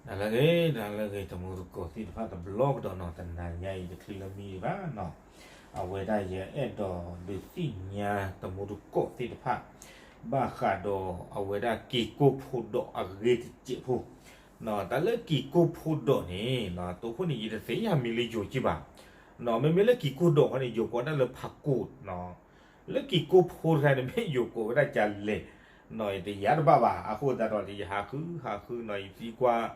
တၢ်လၢဂ့ၤ တၢ်လၢဂ့ၤ တမူတကိးသ့ၣ်တဖၣ်တဘျီကဒီးနီၤ, တနၤညါအံၤတချုးလၢမံဘၣ်နီၤ, အဝဲဒၣ်ယအဲၣ်ဒိးဒုးသ့ၣ်ညါတမူတကိးသ့ၣ်တဖၣ် ဘၣ်ဃးဒီးအဝဲဒၣ်က့ၤကိၢ်ဖိဒီးအဂ့ၢ်တစဲးဖိ, တၢ်လၢက့ၤကိၢ်ဖိဒီးန့ၣ် တိခိၣ်န့ၣ် ယတသ့ၣ်ညါမံၤလၢယိၤက့ဘၣ်, မ့မ့ၢ်လၢက့ၤကိၢ်ဒီးခီန့ၣ် ယိၤကိးဝဲဒၣ်လၢဖးကိး လၢက့ၤကိၢ်ဖိတခါန့ၣ် မ့ၢ်ယိၤကိးဝဲဒၣ်ကလဲၣ်, ယတယါတဘၣ်ဘၣ်, အဃိသတးဒီး ယဟးဃုဟးဃုနီၤ ယသံကွၢ်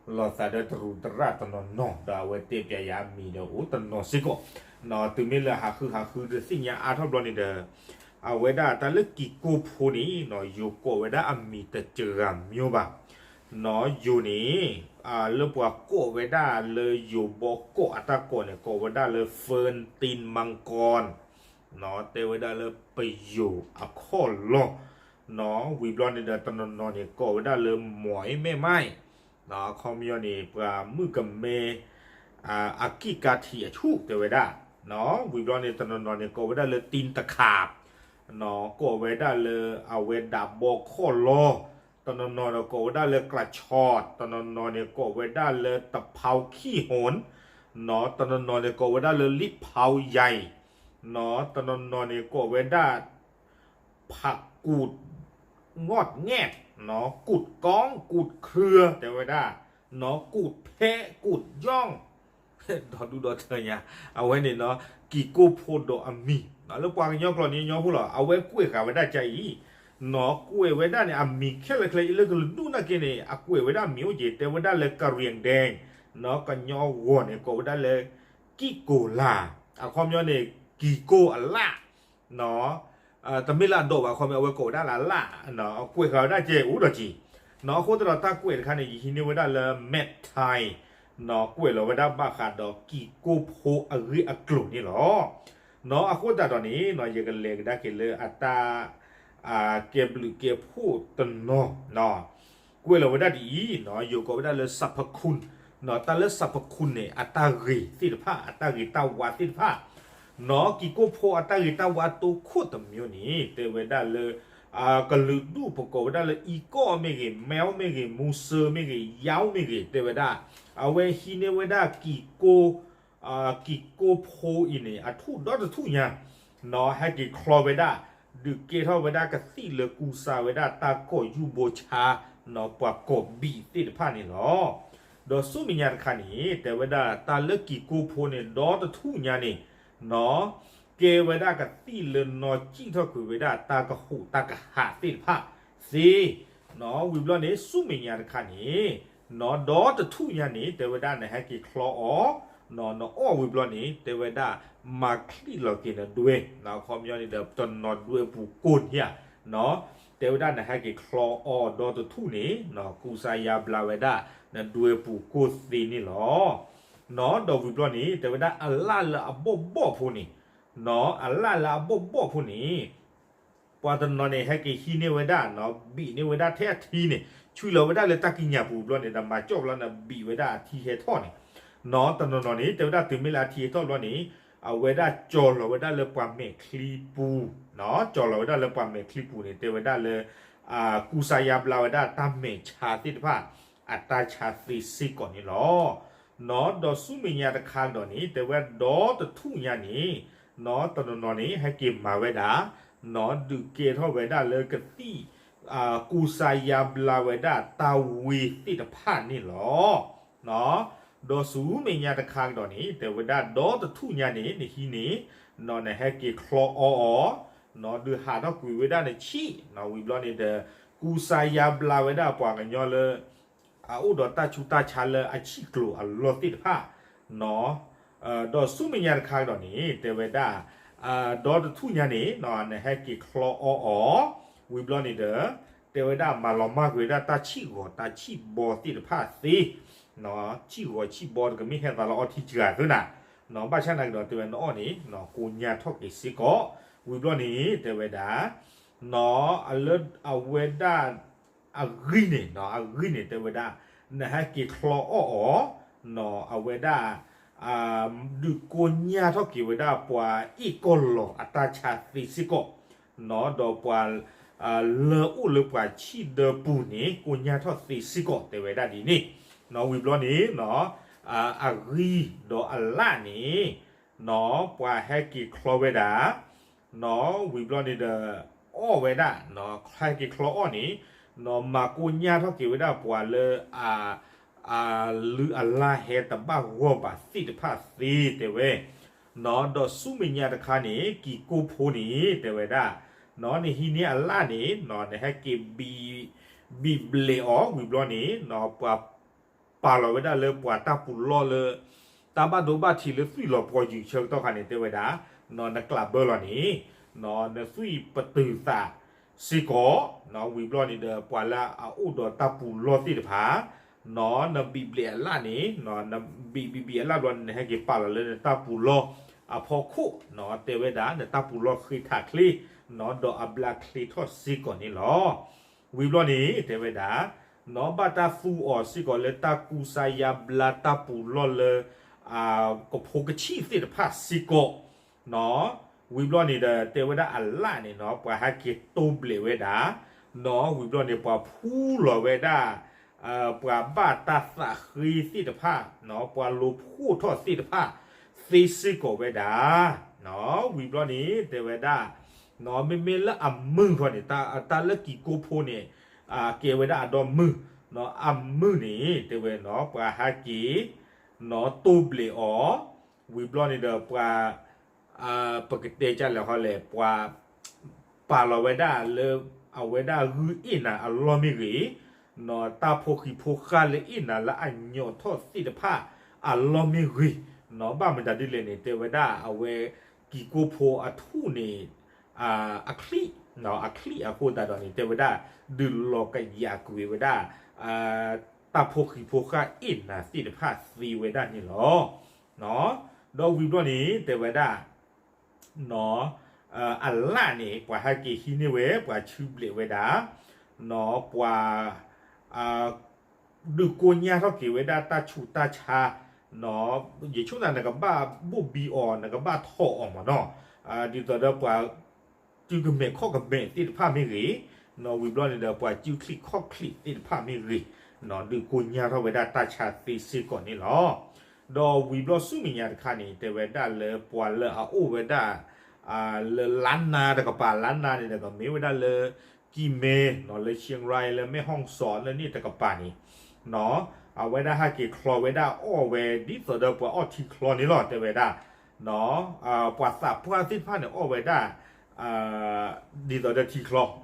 လီၤသးဒီးတရူးတရၣ်တနီၤနီၤ ဒီးအဝဲတဲပျးယၤအမံၤဒီးအိၣ်တနီၤစ့ၢ်ကီး, တုၤမ့ၢ်လၢဟးဃုဟးဃုဒီးသ့ၣ်ညါအါထီၣ်ဘျီန့ၣ်ဒီး အဝဲဒၣ်တၢ်လၢက့ၤကိၢ်ဖိန့ၣ် ယိၤကိးဝဲဒၣ်အမံၤတစှၤမၠိဘၣ်, ယိၤန့ၣ် လၢပှၤကိးဝဲဒၣ်လၢယိၤဘီကိးအတၢ်ကိးန့ၣ် ကိးဝဲဒၣ်လၢ เฟิร์นตีนมังกร တဲဝဲဒၣ်လၢပယိၤအခီၣ်လီၢ်, ဝံၤဘျီန့ၣ်ဒီးတနီၤနီၤန့ၣ် ကိးဝဲဒၣ်လၢ หมอยแม่ไม้ အခီပညီန့ၣ် ပှၤမုၣ်ကမဲ အကံၣ်ကါထံးအဆူၣ်တဲဝဲဒၣ်, ဝံၤဘျီန့ၣ် တနီၤနီၤန့ၣ် ကိးဝဲဒၣ်လၢ ตีนตะขาบ ကိးဝဲဒၣ်လၢအဝဲဒၣ်ဘီခီၣ်လီၢ်, တနီၤနီၤဒီးကိးဝဲဒၣ်လၢ กระชอน တနီၤနီၤန့ၣ် ကိးဝဲဒၣ်လၢ ตะเภาขี้หน တနီၤနီၤန့ၣ် ကိးဝဲဒၣ်လၢ ลิดเภาใหญ่ တနီၤနီၤန့ၣ် ကိးဝဲဒၣ် ผักกูด งอดแงด กุดก้อง กุดเครือ တဲဝဲဒၣ်, ကူดแพะ ကူดย่อง ဒီဒူၣ်ဒီထၢညါ, အဝဲန့ၣ်နီၤ က့ၤကိၢ်ဖိဒီးအမံၤ, လၢပှၤကညီကျိာ်န့ၣ်ညီဖိလီၤ, အဝဲကွဲးဃာ်ဝဲဒၣ်ကအံၤ, နီၤကွဲးဝဲဒၣ်န့ၣ် အမံၤခဲလၢာ်ခဲဆ့လၢကလုာ်ဒူၣ်နာ်က့န့ၣ် အကွဲးဝဲဒၣ်မံၤအိၣ်က့ၤ တဲဝဲဒၣ်လၢ กะเหรี่ยงแดง နီၤ ကညီဂီၤန့ၣ် ကိးဝဲဒၣ်လၢ ကိၣ်ကိၤလၤ, အခီပညီန့ၣ် က့ၤကိၢ်အလၣ် နီၤ, တမ့ၢ်လၢအဒိးဘၣ် အခီပညီ အဝဲကိးဝဲဒၣ်လၢအလၣ်, ကွဲးဃာ်ဝဲဒၣ်ကဲအိၣ်ဒီးက့ၤ, နီၤ အဃိသတးဒီးတၢ်ကွဲးတခါန့ၣ် ယဟံးန့ၢ်ဝဲဒၣ်လၢ แมทไทย နီၤ ကွဲးလီၤဝဲဒၣ်ဘၣ်ဃးဒီးက့ၤကိၢ်ဖိအဂ့ၢ်အကျိၤန့ၣ်လီၤ, နီၤ အဃိသတးဒီးန့ၣ် နီၤ ယကလဲၤကဒါက့ၤလၢအတၢ် ကဲဘျုးကဲဖှိၣ်တနီၤ ကွဲးလီၤဝဲဒၣ်ဒ်အံၤ, ယိၤကိးဝဲဒၣ်လၢ สรรพคุณ နီၤ တၢ်လၢ สรรพคุณ န့ၣ် အတၢ်ဂ့ၤသ့ၣ်တဖၣ် အတၢ်ဂ့ၤတၢ်ဝါသ့ၣ်တဖၣ်, နီၤ က့ၤကိၢ်ဖိအတၢ်ဂ့ၤတၢ်ဝါတိခိၣ်တမံၤန့ၣ် တဲဝဲဒၣ်လၢ ကလုာ်ဒူၣ်ပကိးဝဲဒၣ်လၢ အံကီၢ်မ့ၢ်ဂ့ၤ, မဲမ့ၢ်ဂ့ၤ, မူစၢမ့ၢ်ဂ့ၤ, ယါမ့ၢ်ဂ့ၤ တဲဝဲဒၣ်, အဝဲဟံးန့ၢ်ဝဲဒၣ်က့ၤကိၢ် က့ၤကိၢ်ဖိအံၤန့ၣ် အထူၣ်ဒီတထူၣ်ညါ, နီၤ ဟဲက့ၤချီဝဲဒၣ် ဒုးကဲထီၣ်ဝဲဒၣ်ကသံၣ်လၢကူစါဝဲဒၣ်တၢ်ကိးယူၢ်ဘိဆါ, နီၤ ပှၤကိးဘံၣ်သ့ၣ်တဖၣ်န့ၣ်လီၤ. ဒီးဆူမဲာ်ညါတခါန့ၣ် တဲဝဲဒၣ်တၢ်လၢက့ၤကိၢ်ဖိန့ၣ် ဒီတထူၣ်ညါန့ၣ်, နီၤ ကဲဝဲဒၣ်ကသံၣ်လၢနီၢ်ကံၣ်ထီၣ်ကွံာ်ဝဲဒၣ်တၢ်ကဟူးတၢ်ကဟးသ့ၣ်တဖၣ်သ့, နီၤ ဝံၤဘျီန့ၣ် ဆူမဲာ်ညါတခါန့ၣ်, နီၤ ဒီတထူၣ်ညါန့ၣ် တဲဝဲဒၣ်နဟဲက့ၤချီအီၤ, နီၤ နအီၣ်ဝံၤဘျီန့ၣ် တဲဝဲဒၣ် မၤချံးလီၤက့ၤနဒွဲ, နီၤ အခီပညီန့ၣ်ဒီး တနီၤဒွဲပူၤကိၢ်န့ၣ်ဧါ, နီၤ တဲဝဲဒၣ်နဟဲက့ၤချီအီၤဒီတထူၣ်န့ၣ် နီၤ ကူစါယါဘျါဝဲဒၣ် နဒွဲပူၤကိၢ်သ့န့ၣ်လီၤ. နီၤ ဒီးဝံၤဘျီန့ၣ် တဲဝဲဒၣ်အလၣ်လၢအဘီၣ်ဘီၣ်ဖိန့ၣ်, နီၤ အလၣ်လၢအဘီၣ်ဘီၣ်ဖိန့ၣ် ပှၤတနီၤန့ၣ် ဟဲက့ၤဟံးန့ၢ်ဝဲဒၣ် နီၤ ဘံၣ်န့ၢ်ဝဲဒၣ်ထဲအထံန့ၣ် ဆွံလီၤဝဲဒၣ်လၢတၢ်ကံးညာ်ပူၤဘျီန့ၣ် ဒီးမၤကၠီၣ်ဘျီန့ၣ် ဘံၣ်ဝဲဒၣ်အထံဟဲထီၣ်န့ၣ်, နီၤ တနီၤနီၤန့ၣ် တဲဝဲဒၣ်တုၤမ့ၢ်လၢအထံဟဲထီၣ်ဘျီန့ၣ် အဝဲဒၣ်ကၠီၤလီၤဝဲဒၣ်လၢပှၤမဲာ်ချံပူၤ, နီၤ ကၠီၤလီၤဝဲဒၣ်လၢပှၤမဲာ်ချံပူၤန့ၣ် တဲဝဲဒၣ်လၢ ကူစါယါဘျါဝဲဒၣ်တၢ်မဲာ်ဆါသ့ၣ်တဖၣ် အတၢ်ဆါသ့စ့ၢ်ကီးန့ၣ်လီၤ. နီၤ ဒီးဆူမဲာ်ညါတခါကဒီးန့ၣ် တဲဝဲဒီတထူၣ်ညါန့ၣ်, နီၤ တနီၤနီၤန့ၣ် ဟဲက့ၤမၤဝဲဒၣ်, နီၤ ဒုးကဲထီၣ်ဝဲဒၣ်လၢကသံၣ် ကူစါယါဘျါဝဲဒၣ်တၢ်ဝ့သ့ၣ်တဖၣ်န့ၣ်လီၤ. ဒီးဆူမဲာ်ညါတခါကဒီးန့ၣ် တဲဝဲဒၣ်ဒီတထူၣ်ညါန့ၣ် နဟံးန့ၢ်, နီၤ နဟဲက့ၤချီအီအီၤ, နီၤ ဒုးဟးထီၣ်ကွံာ်ဝဲဒၣ်နဆံၣ်, နီၤ ဝံၤဘျီန့ၣ်ဒီး ကူစါယါဘျါဝဲဒၣ်ပှၤကညီလၢ အအိၣ်ဒီးတၢ်ဆူးတၢ်ဆါလၢအဆံၣ်ကျိၤအလီၢ်သ့ၣ်တဖၣ်, နီၤ ဒီးဆူမဲာ်ညါတခါကဒီးန့ၣ် တဲဝဲဒၣ် ဒီတထူၣ်ညါန့ၣ် နီၤ နဟဲက့ၤချီအီအီၤ, ဝံၤဘျီန့ၣ်ဒီး တဲဝဲဒၣ်မၤလီၤမၢ်ကွံာ်ဝဲဒၣ်တၢ်ဆံၣ်ဂီၤတၢ်ဆံၣ်ဘီသ့ၣ်တဖၣ်သ့, ဆံၣ်ဂီၤဆံၣ်ဘီတကမ့ၢ်ဟဲသးလၢအီထံစှၤသ့နၤ, နီၤ ဘၣ်ဆၣ်နာ်ကဒီးတဲဝဲနအီၣ်န့ၣ် နီၤ ကိညၢ်ထီၣ်က့ၤစ့ၢ်ကီး, ဝံၤဘျီန့ၣ် တဲဝဲဒၣ် နီၤ အလၢအဝဲဒၣ် အဂံၢ်န့ၣ် နီၤ အဂံၢ်န့ၣ် တဲဝဲဒၣ် နဟဲက့ၤချီအီၣ်အီၤ, နီၤ အဝဲဒၣ် ဒုးကိညၢ်ထီၣ်က့ၤဝဲဒၣ်ပှၤအ့ၣ်ကီၢ်လီၤအတၢ်ဆါသ့စ့ၢ်ကီး, နီၤ ဒီးပှၤ လၢအိၣ်လၢပှၤဆံၣ်ဒၢပူၤန့ၣ် ကိညၢ်ထီၣ်သ့စ့ၢ်ကီး တဲဝဲဒၣ်ဒ်န့ၣ်, ဝံၤဘျီန့ၣ် အဂံၢ်ဒီးအလၣ်န့ၣ် ပှၤဟဲက့ၤချီဝဲဒၣ် ဝံၤဘျီန့ၣ်ဒီး အီၣ်ဝဲဒၣ် ဟဲက့ၤချီအီၣ်န့ၣ် မၤကိညၢ်ထီၣ်က့ၤဝဲဒၣ်ပှၤလၢ အလုၢ်အလၢ်ဟဲတဘၣ်ဂီၢ်ဘၣ်သ့ၣ်တဖၣ်သ့တဲဝဲ ဒီးဆူမဲာ်ညါတခါန့ၣ် ကံၤကိၢ်ဖိန့ၣ် တဲဝဲဒၣ် နဟံးန့ၢ်အလၣ်န့ၣ် နဟဲက့ၤ ဘံးဘျဲးအီၤ ဝံၤဘျီန့ၣ် ပှၤ ပာ်လီၤဝဲဒၣ်လၢပှၤတၢ်ပူၤလီၢ်လၢ တၢ်ဘၣ်ဒိဘၣ်ထံးလၢသွံၣ်လီၤပှီၢ်ယုၢ်ဆၢကတီၢ်ခါန့ၣ် တဲဝဲဒၣ် နကျးဘၢလီၤန့ၣ် နသွံၣ်ပတုာ်သးစ့ၢ်ကီး ဝံၤဘျီန့ၣ်ဒီး ပှၤလၢအအိၣ်ဒီးတၢ်ပူၤလီၢ်သ့ၣ်တဖၣ် နဘံးဘျဲးအလၣ်န့ၣ် နဘံးဘံးဘံးအလၣ်ဘျီန့ၣ် နဟဲက့ၤပာ်လီၤလၢနတၢ်ပူၤလီၢ်အဖီခိၣ် တဲဝဲဒၣ် နတၢ်ပူၤလီၢ်ဃ့ထးချ့ ဒီးအဘျါချ့ထီၣ်စ့ၢ်ကီးန့ၣ်လီၤ. ဝံၤဘျီန့ၣ် တဲဝဲဒၣ် နဘၣ်တၢ်သူအီၤစ့ၢ်ကီးလၢတၢ်ကူစါယါဘျါတၢ်ပူၤလီၢ်လၢ ကဖိကဆံၣ်သ့ၣ်တဖၣ်စ့ၢ်ကီး ဝံၤဘျီန့ၣ်ဒီး တဲဝဲဒၣ်အလၣ်န့ၣ် ပှၤဟဲက့ၤတိဘျဲးဝဲဒၣ် ဝံၤဘျီန့ၣ် ပှၤဖှူလီၤဝဲဒၣ် ပှၤဘၣ်တၢ်သးဃ့သ့ၣ်တဖၣ် ပှၤလိၤဖှိၣ်ထီၣ်သ့ၣ်တဖၣ် သ့စ့ၢ်ကီးဝဲဒၣ် ဝံၤဘျီန့ၣ် တဲဝဲဒၣ် မ့မ့ၢ်လၢအမုၢ်ခီန့ၣ် တၢ်လၢကံၤကိၢ်ဖိန့ၣ် ကဲဝဲဒၣ်အဒီမုၢ် အမုၢ်န့ၣ် တဲဝဲ ပှၤဟဲက့ၤ တိဘျဲးအီၤ ဝံၤဘျီန့ၣ်ဒီးပှၤ ပကတဲကလဲာ်ဟီလဲၣ် ပှၤ ပာ်လီၤဝဲဒၣ်လၢ အဝဲဒၣ်ဂုၢ်အ့ၣ်နၤအလီၢ်မ့ၢ်ဂ့ၤ, တၢ်ဖိဃံဖိဃာ်လၢအ့ၣ်နၤလၢအညီးထီၣ်သ့ၣ်တဖၣ်အလီၢ်မ့ၢ်ဂ့ၤ, ဘၣ်မတၤဒ်လဲၣ်န့ၣ် တဲဝဲဒၣ်အဝဲ ကံၤကိၢ်ဖိအထူၣ်န့ၣ် အချံၣ်, အချံၣ်အဃိသတးဒီးန့ၣ် တဲဝဲဒၣ် ဒုးလီၤကယၤကွံာ်ဝဲဒၣ် တၢ်ဖိဃံဖိဃာ်အ့ၣ်နၤသ့ၣ်တဖၣ်သ့ဝဲဒၣ်န့ၣ်လီၤ. ဒီးဝံၤဘျီန့ၣ် တဲဝဲဒၣ် အလၣ်န့ၣ် ပှၤဟဲက့ၤဟံးန့ၢ်ဝဲ ပှၤဆူဘျဲးဝဲဒၣ် ပှၤ ဒုးကိညၢ်ထီၣ်က့ၤဝဲဒၣ်တၢ်ဆူးတၢ်ဆါ, ယဆိကမိၣ်နကဘၣ်ဘိၣ်ဘံအီၤ နကဘၣ်ထီၣ်အီၤမ့ၢ်နီၤ, ဒ်သိးဒီးပှၤ စုကမဲာ်ခီၣ်ကမဲာ်သ့ၣ်တဖၣ်မ့ၢ်ဂ့ၤ, ဝံၤဘျီန့ၣ်ဒီးပှၤစုချံၣ်ခီၣ်ချံၣ်သ့ၣ်တဖၣ်မ့ၢ်ဂ့ၤ, ဒုးကိညၢ်ထီၣ်ဝဲဒၣ်တၢ်ဆါသ့စ့ၢ်ကီးန့ၣ်လီၤ. ဒီးဝံၤဘျီဆူမဲာ်ညါတခါန့ၣ် တဲဝဲဒၣ်လၢပှၤလၢအအိၣ်ဝဲဒၣ် လၢလါနါတကပၤ လါနါန့ၣ်ဒီးကမ့ၢ်ဝဲဒၣ်လၢ ကံၢ်မဲ လၢ Chiang Rai လၢ မဲၣ်ဟီၣ်စီ လၢန့ၣ်တကပၤန့ၣ် အဝဲဒၣ်ဟဲက့ၤချီဝဲဒၣ်အီၣ်ဝဲ ဒ်သိးဒီးပှၤအီၣ်ထံချီန့ၣ်လီၤ တဲဝဲဒၣ် ပှၤသးပှၢ်သ့ၣ်တဖၣ်န့ၣ်အီၣ်ဝဲဒၣ် ဒ်သိးဒီးထံချီ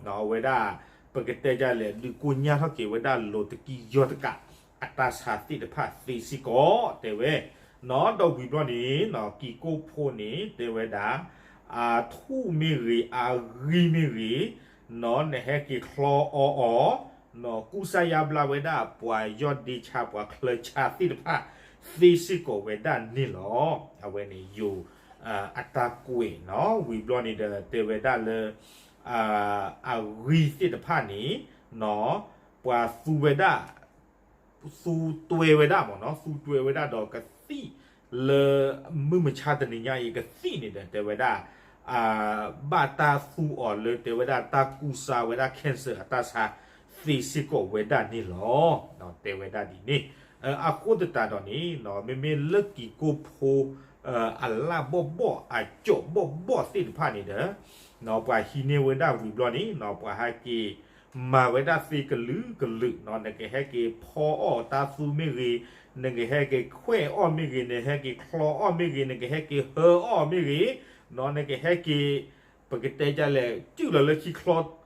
အဝဲဒၣ် ပကတဲဒ်လဲၣ် ဒုးကိညၢ်ထီၣ်က့ၤဝဲဒၣ်လိၤတကံယီၢ်တကး အတၢ်ဆါသ့ၣ်တဖၣ်သ့စ့ၢ်ကီး တဲဝဲ ဒီးဝံၤဘျီန့ၣ် ကံၤကိၢ်ဖိန့ၣ် တဲဝဲဒၣ် အထူၣ်မ့ၢ်ဂ့ၤ အဂံၢ်မ့ၢ်ဂ့ၤ နဟဲက့ၤချီအီၤအီၤ ကူစါယါဘျါဝဲဒၣ် ပှၤယီၢ်ဒ့ဆါ ပှၤချၢဆါသ့ၣ်တဖၣ် သ့စ့ၢ်ကီးဝဲဒၣ်န့ၣ်လီၤ. အဝဲန့ၣ်ယိၤ အတၢ်ကွဲးနီၤ ဝံၤဘျီန့ၣ်ဒီး တဲဝဲဒၣ်လၢ အဂံၢ်သ့ၣ်တဖၣ်န့ၣ် ပှၤသူဝဲဒၣ် သူတွဲဝဲဒၣ်မ့ၢ်နီၤ သူတွဲဝဲဒၣ်ဒီးကသံၣ်လၢ မုၢ်မဆါတနံၤညါအံၤ ကသံၣ်န့ၣ်ဒီး တဲဝဲဒၣ် ဘၣ်တၢ်သူအီၤလၢ တဲဝဲဒၣ်တၢ်ကူစါဝဲဒၣ် cancer အတၢ်ဆါ သ့စ့ၢ်ကီးဝဲဒၣ်န့ၣ်လီၤ. တဲဝဲဒၣ်ဒ်န့ၣ် အဃိသတးဒီးန့ၣ် မ့မ့ၢ်လၢကံၤကိၢ်ဖိ အလၣ်ဘီၣ်ဘီၣ် အကၠီၣ်ဘီၣ်ဘီၣ်သ့ၣ်တဖၣ်န့ၣ်ဒီး ပှၤဟံးန့ၢ်ဝဲဒၣ်ဝံၤဘျီန့ၣ် ပှၤဟဲက့ၤ မၤဝဲဒၣ်သ့ကလုာ်ကလုာ်နီၤ နကဟဲက့ၤဖီအီၣ်တၢ်သူမ့ၢ်ဂ့ၤ, နကဟဲက့ၤခွဲးအီၣ်မ့ၢ်ဂ့ၤ, နဟဲက့ၤချီအီၣ်မ့ၢ်ဂ့ၤ, နကဟဲက့ၤဟၢအီၣ်မ့ၢ်ဂ့ၤ, နီၤ နကဟဲက့ၤ ပကတဲဒ်လဲၣ် စုၣ်လီၤလၢထံချီ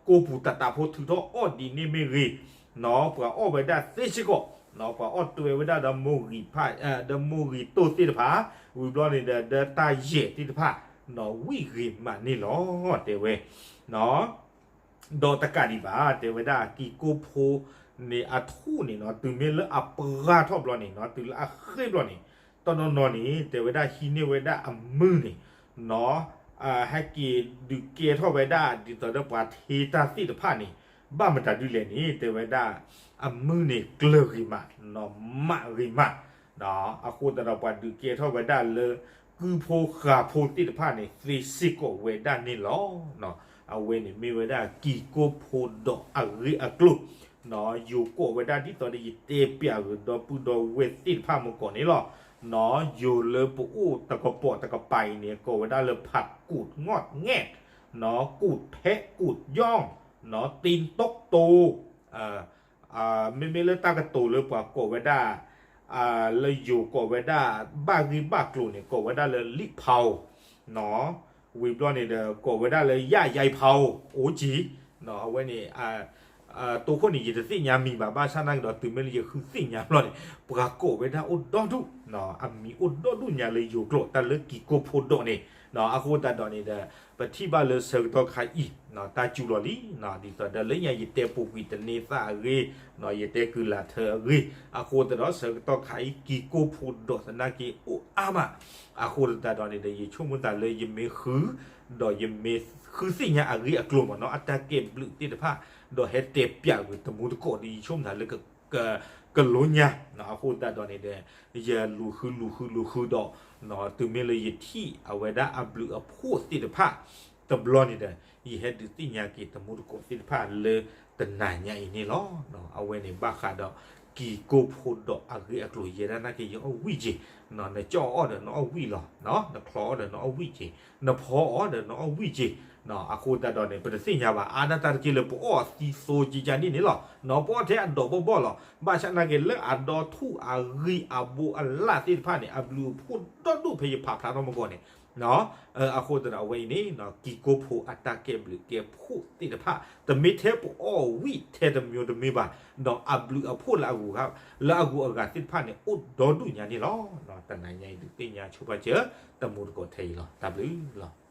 ကိးပူၤ တၢ်တးဖိထုးထီၣ်အီၣ်ဒ်န့ၣ်မ့ၢ်ဂ့ၤ, နီၤ ပှၤအီၣ်ဝဲဒၣ်သ့စ့ၢ်ကီး, နီၤ ပှၤအီၣ်တွဲဝဲဒၣ်ဒီးမိၢ်ဂံၢ်ဖး ဒီးမိၢ်ဂံၢ်တိၢ်သ့ၣ်တဖၣ်, ဝံၤဘျီန့ၣ်ဒီး ဒီးတၢ်ယဲၢ်သ့ၣ်တဖၣ် နီၤ ဝံၣ်ဂ့ၤမးန့ၣ်လီၤ တဲဝဲ ဒီးတကးဒံးဘၣ် တဲဝဲဒၣ်ကံၤကိၢ်ဖိန့ၣ်အထူၣ်န့ၣ်နီၤ တုၤမ့ၢ်လၢအပှၢ်ထီၣ်ဘျီန့ၣ်နီၤ တုၤလၢအဃ့ၢ်ဘျီန့ၣ် တနီၤနီၤန့ၣ် တဲဝဲဒၣ်ဟံးန့ၢ်ဝဲဒၣ်အမုၢ်န့ၣ်နီၤ ဟဲက့ၤဒုးကဲထီၣ်ဝဲဒၣ် ဒ်သိးဒီးပှၤထ့တၢ်သ့ၣ်တဖၣ်န့ၣ် ဘၣ်မတၤဒ်လဲၣ်န့ၣ် တဲဝဲဒၣ် အမုၢ်န့ၣ်ကျၢၤဂ့ၤမး နီၤ မးဂ့ၤမး အဃိသတးဒီးပှၤဒုးကဲထီၣ်ဝဲဒၣ်လၢ ကုဖိဃာ်ဖိသ့ၣ်တဖၣ်န့ၣ် သ့စ့ၢ်ကီးဝဲဒၣ်န့ၣ်လီၤ. အဝဲန့ၣ်မ့ၢ်ဝဲဒၣ်ကံၤကိၢ်ဖိဒီးအဂ့ၢ်အကျိၤ ယိၤကိးဝဲဒၣ်ဒ်သိးဒီးယတဲပျးဂ့ၤဒီပုၢ်ဒီဝဲၢ်သ့ၣ်တဖၣ်မုၢ်ကီၢ်န့ၣ်လီၤ. ယိၤလၢပအိၣ်တကပီၤတကပၤအံၤန့ၣ် ကိးဝဲဒၣ်လၢ ဖးကူးငီၢ်ငဲၢ်, ကူးထဲကူးယီၢ်, တ့တိတိ မ့မ့ၢ်လၢတၢ်ကတိၤလၢပှၤကိးဝဲဒၣ် လၢယိၤကိးဝဲဒၣ် ဘၣ်ဂ့ၢ်ဘၣ်ကျိၤန့ၣ် ကိးဝဲဒၣ်လၢ လံာ်ဖးအိၣ်, ဝံၤဘျီန့ၣ်ဒီး ကိးဝဲဒၣ်လၢ ယၣ်ယါဖးအိၣ် အိၣ်ကံ, အဝဲန့ၣ် တိခိၣ်န့ၣ် ယတသ့ၣ်ညါမံၤဘၣ်, ဘၣ်ဆၣ်နာ်က့ဒီး တုၤမ့ၢ်လၢယဃုသ့ၣ်ညါဘျီန့ၣ် ပှၤကိးဝဲဒၣ်အိၣ်ဒီဒူၣ်, အမံၤအိၣ်ဒီဒူၣ်ညါလၢယိၤကျိာ် တၢ်လၢကံၤကိဖိးဒိးန့ၣ်, အဃိသတးဒီးန့ၣ်ဒီး ပထံၣ်ဘၣ်လၢဆၢကတီၢ်ခါအံၤ တၢ်စူၤလီၤလံ, ဒ်သိးဒီးလၢညါယတဲပူၤကွံာ်တန့သၣ်အဂ့ၢ်, ယတဲကုၢ်လၢ်ထၢအဂ့ၢ်, အဃိသတးဒီးဆၢကတီၢ်ခါအံၤ ကံၤကိဖိးဒိးသနာ်က့အိၣ်အါမး, အဃိသတးဒီးန့ၣ်ဒီး ယဆိကမိၣ်သးလၢယမ့ၢ်ဃု ဒီးယမ့ၢ်ဃုသ့ၣ်ညါအဂ့ၢ်အကျိၤမ့ၢ်နီၤ အတၢ်ကဲဘျုးသ့ၣ်တဖၣ်, ဒီးဟဲတဲပျးကွံာ်တမူတကိးဒီး ယဆိကမိၣ်သးလၢ ကလိညါ, အဃိသတးဒီးန့ၣ်ဒီး ယလူၤဃုလူၤဃုလူၤဃုဒီး တုၤမ့ၢ်လၢယထံၣ်အဝဲဒၣ်အဘျုးအဖှိၣ်သ့ၣ်တဖၣ်တဘျီန့ၣ်ဒီး ယဟဲဒုးသ့ၣ်ညါက့ၤတမူတကိးသ့ၣ်တဖၣ်လၢတနၤညါအံၤန့ၣ်လီၤ. အဝဲန့ၣ်ဘၣ်ဃးဒီး ကံၤကိဖိးဒိးအဂ့ၢ်အကျိၤ ယဲဒၣ်နာ်က့ ယအီၣ်ဝံၣ်က့ၤ, နကၠီၣ်အီၣ်ဒီးနအီၣ်ဝံၣ်လီၤ, နချီအီၣ်ဒီးနအီၣ်ဝံၣ်က့ၤ, နဖီအီၣ်ဒီးနအီၣ်ဝံၣ်က့ၤ, အဃိသတးဒီးန့ၣ် ပတသ့ၣ်ညါဘၣ် အါဒၣ်တၢ်တက့ၢ်လၢပအီၣ်သံသိကကန့ၣ်န့ၣ်လီၤ. ပအီၣ်ထဲအဒီးဘီၣ်ဘီၣ်လီၤ. ဘၣ်ဆၣ်နာ်က့လၢအဒီထူၣ်အဂံၢ်အဘိအလၣ်သ့ၣ်တဖၣ်န့ၣ် အဘျုးအဖှိၣ်ဒီဒူၣ်ဖဲယဖးဖျါထီၣ်မုၢ်ကီၢ်န့ၣ် အဃိသတးဒီးအဝဲအံၤန့ၣ် ကံၤကိဖိးအတၢ်ကဲဘျုးကဲဖှိၣ်သ့ၣ်တဖၣ် တမ့ၢ်ထဲပအီၣ်ဝံၣ်ထဲတမံၤတမံၤဘၣ်, ဒီးအဘျုးအဖှိၣ်လၢအဂုၤအဂၤ လၢအဂုၤအဂၤသ့ၣ်တဖၣ်န့ၣ် အိၣ်ဒီဒူၣ်ညါန့ၣ်လီၤ. တနၤညါအံၤဒုးသ့ၣ်ညါဆိပာ်စၢၤ တမူတကိးထဲအံၤလီၤ. တၢ်ဘျုးလီၤ.